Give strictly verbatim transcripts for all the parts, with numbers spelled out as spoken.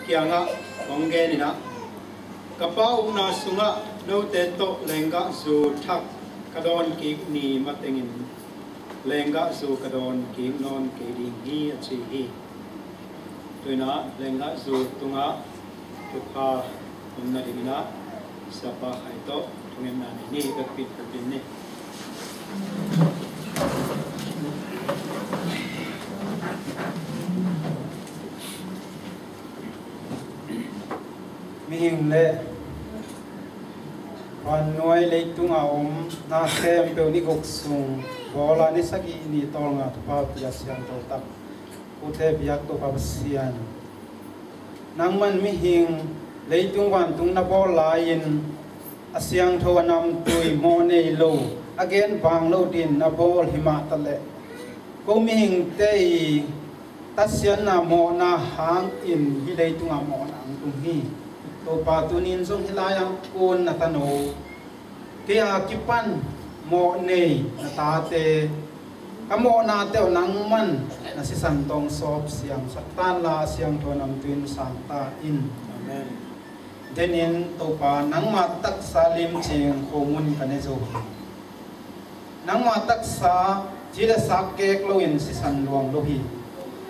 kiangah hong gen in ah, ka Pa upna sungah note tawh lenggahzu thak ka dawn kik ni matengin lenggahzu ka dawn kik nawn kei ding hi, a ci hi. Tu in ah lenggahzu tungah thupha om nadingin ah Siapa Khai tawh thungetna nei ni. Vekpi vekpi ni. Mihing le vannuai leitunga om na khempeuh ni guk sung, bawla ni sagih ni tawlnga thupha pia siangtho tak, ute biak Topa Pasian, nangman mihing leitung vantung na bawl lai-in a siangtho a namtui mawh nei lo, a gen bang lo din na bawl hi mah taleh, ko mihingte i tatsiatna mawhna hangin hih leitungah mawhna ang tung hi. Topa, tunin zong hih lai-ah kun na tano kei a kipan mawh nei na tate, ka mawhnate uh nangman na sisan tawh sawp siangsak ta inla, a siangtho namtui in sang ta in. Amen. Denin Topa, nangma taksa limcing khomun ka ne zo hi. Nangma taksa ci le sak kek loin sisan luang lo hi.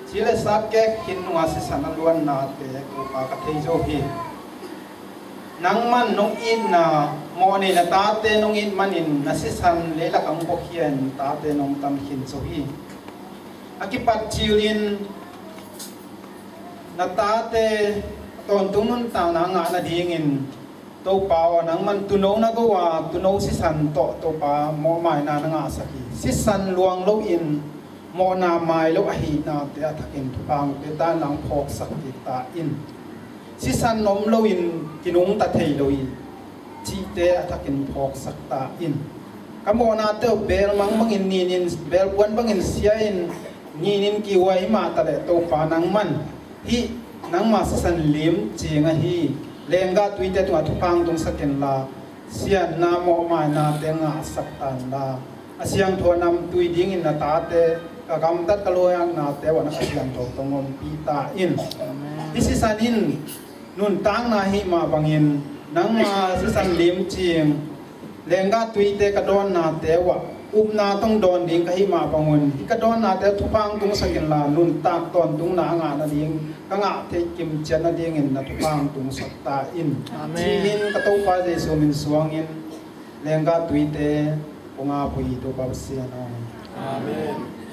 Ci le sak kek khin nunga sisan a luannate Topa ka thei zo hi. Nangman nong itna mawh nei na tate nong it manin na sisan leilak ang buakhia in tate nong tam khin zo hi. A kipat cilin na tate tawntung nuntakna a ngah nadingin Topa aw, nangman tuuno na go a, tuuno sisan tawh Topa mawhmaina na ngahsak hi. Sisan luang loin mawhna mai lo ahihnate a thakin thupha hong pia ta in, hong phawksak kik ta in. Sisan om loin kinungta thei lo hi cihte a thakin phawksak ta in. Ka mawhnate uh beel mang bangin ninin, beel buan bangin sia in ninin kihuai hi mah taleh Topa, nangman hih nangma sisan limcing ahi lenggah tuite tungah thupha hong tungsak inla, siatna mawhmainate ngahsak ta inla, a siangtho a namtui dingin na tate, ka gamtat ka lawmnate uh na ka siangtho tawh ompih ta in. Amen. Hih sisan in nuntakna ahih mah bangin nangma sisan limcing lenggah tuite ka dawnnate uh ah upna tawh hong dawn ding ka hih mah bangun, hih ka dawnnate thupha hong tungsak inla, nuntak tawntungna a ngah nading, ka ngah theih kimciat nadingin na thupha hong tungsak ta in. Amen. Ci-in ka Topa Jesu min suangin lenggah tuite kong ap uh hi, Topa Pasian aw. Amen.